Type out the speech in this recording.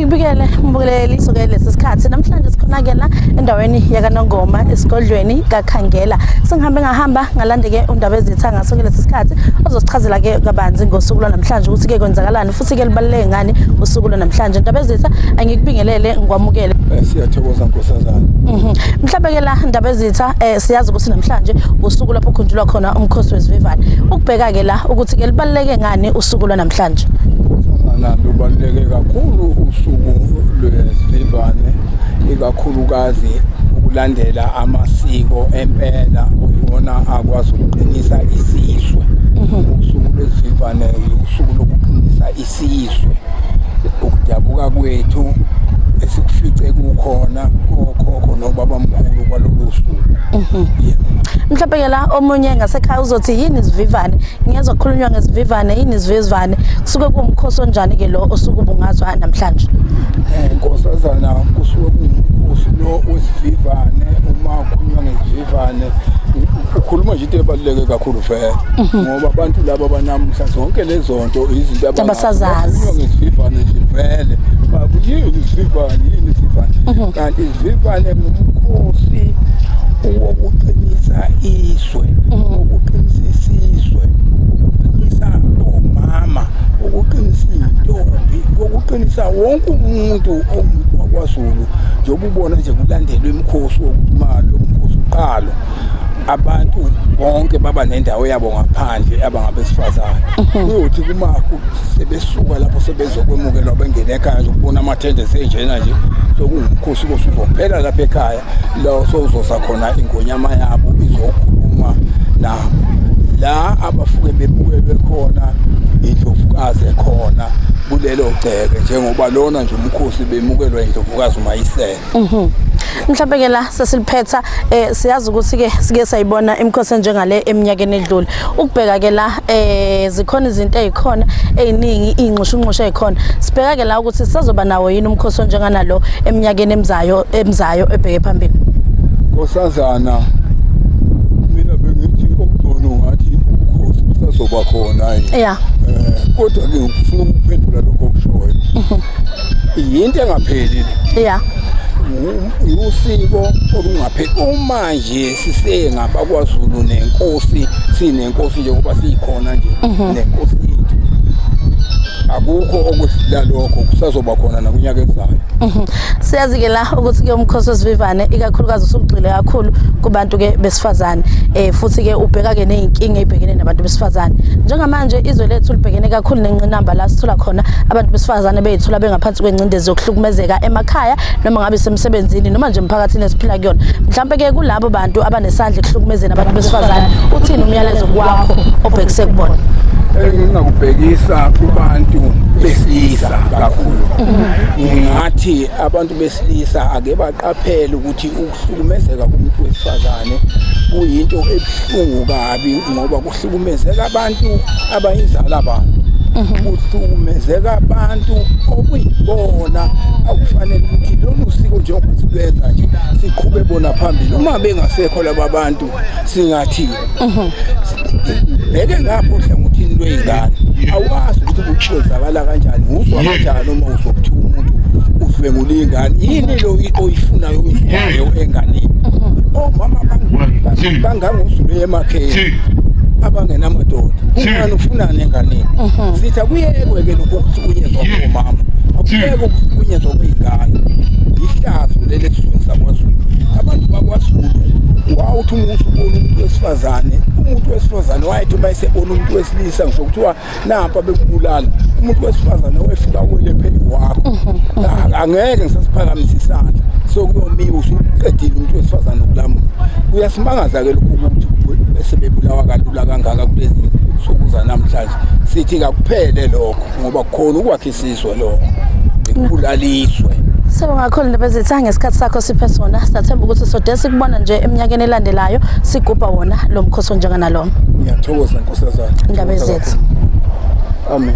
Ngikubikele mbukeli soke lesi sikhathi namhlanje sikhona-ke la endaweni yakaNongoma esigodlweni kaKhangela. Sengihambe ngahamba ngalande-ke uNdabezitha ngaso-ke lesi sikhathi ozosichazela-ke kabanzi ngosuku lwanamhlanje ukuthi-ke kwenzakalani futhi-ke lubaluleke ngani usuku lwanamhlanje. Ndabezitha, angikubingelele ngikwamukele. Siyathokoza nkosazana. Mhlawumbe-ke la Ndabezitha, siyazi ukuthi namhlanje usuku lapho khunjulwa khona umkhosi wesivivane. Ukubheka-ke la ukuthi-ke lubaluleke ngani usuku lwanamhlanje. Nkosazana, lubaluleke kakhulu usuku lwesivivane, ikakhulukazi ukulandela amasiko empela iwona akwazi ukuqinisa isizwe. Usuku lwesivivane usuku lokuqinisa isizwe, ukudabuka kwethu esikufice kukhona kokhokho nobabamkhulu kwalolu suku. Yebo. Mhlawumbe ke la omunye ngasekhaya uzothi yini isivivane? Ngiyezwa kukhulunywa ngesivivane, yini isivivane? Kusuke kuwumkhosi onjani ke lo osuke ubungazwa namhlanje? Nkosazana, kusuke kuwumkhosi lo wesivivane. Uma kukhulunywa ngesivivane ukhuluma nje into ebaluleke kakhulu vele, ngoba abantu laba banamuhla zonke lezo nto izinto Abasazazi. Kukhulunywa ngesivivane nje vele bathi yini isivivane, yini isivivane, kanti isivivane ngumkhosi wokuqinisa izwe, wokuqinisa isizwe, ukuqinisa omama, ukuqinisa iy'ntombi, wokuqinisa wonke umuntu ongumuntu wakwaZulu. Njengoba ubona nje kulandelwa imikhosi wokuthi uma lo mkhosi uqalwa abantu bonke baba nendawo yabo ngaphandle abangabesifazane. Kuyothi kuma sebesuka lapho sebezokwemukelwa bengene ekhaya nje ukubona amathende senjena nje sokungumkhosi kosuzophela lapha ekhaya, la sowuzoza khona ingonyama yabo izokhuluma nabo la abafuke bemukelwe khona indlovukazi ekhona kulelo gceke, njengoba lona nje umkhosi bemukelwa indlovukazi uMayisela. Mhlawumbe ke la sesiliphetha, siyazi ukuthi ke sike sayibona imikhosi enjengale eminyakeni edlule. Ukubheka ke la, zikhona izinto ezikhona eziningi, inxushunxushu ezikhona. Sibheka ke la ukuthi sisazoba nawo yini umkhosi onjenganalo eminyakeni emzayo ebheke phambili. Nkosazana, mina bengithi okugcono ngathi ubukhosi busazoba khona yini. Kodwa ke ngifuna ukuphendula lokho okushoyo. Yinto engapheli le. Usiko olungapheli. Uma nje sisengabakwaZulu nenkosi, sinenkosi njengoba siyikhona nje nenkosi yethu. Akukho okwedlula lokho, kusazoba khona nakunyaka ezayo. Siyazi ke la ukuthi ke umkhosi wesivivane ikakhulukazi usugxile kakhulu kubantu ke besifazane, futhi ke ubheka ke nezinkinga ezibhekene nabantu besifazane. Njengamanje izwe lethu libhekene kakhulu nenqinamba la sithola khona abantu besifazane beyithola bengaphansi kwengcindezi yokuhlukumezeka emakhaya noma ngabe semsebenzini noma nje emphakathini esiphila kuyona. Mhlawumbe ke kulabo bantu abanesandla ekuhlukumezeni abantu besifazane, uthini umyalezo wakho obhekise kubona? Engingakubhekisa kubantu besilisa kakhulu, ngingathi abantu besilisa ake baqaphele ukuthi ukuhlukumezeka komuntu wesifazane kuyinto ebuhlungu kabi, ngoba kuhlukumezeka abantu abayinzala abantu, kuhlukumezeka abantu okuyibona akufanele ukuthi lolu siko njengoba silwenza nje siqhube bona phambili. Uma bengasekho laba bantu singathi bheke ngapho ohlangothini lwey'ngane, awazi ukuthi kukwenzakala kanjani, uzwa kanjani uma uzokuthiwa umuntu udlwengula ingane. Yini lo oyifunayo oyizwayo enganeni? Omama bangangozulu emakheni abangenamadoda, kungani ufunani enganeni? Sithi akuyekwe-ke lokhu okuhlukunyezwa komama, akuyekwe ukuhlukunyezwa kwey'ngane. Ihlazo leli esizweni sakwaZulu. Abantu bakwaZulu wawuthi uma usubona umuntu wesifazane, umuntu wesifazane wayethi uma esebona umuntu wesilisa, ngisho kuthiwa nampa bekubulala, umuntu wesifazane wefika wele phezu kwakho, angeke ngisasiphakamisa isandla, sokuyomiwa usuqedile umuntu wesifazane ukulamula. Kuyasimangaza-ke lokhu ukuthi bese bebulawa kalula kangaka kulezi nsuku zanamhlanje. Sithi kakuphele lokho, ngoba kukhona ukwakha isizwe lokho kubulaliswe. Sibonga kakhulu Ndabezitha ngesikhathi sakho siphe sona. Siyathemba ukuthi sode sikubona nje eminyakeni elandelayo sigubha wona lo mkhosi onjenganalo. Ngiyathokoza nkosazana. Ndabezitha. Amen.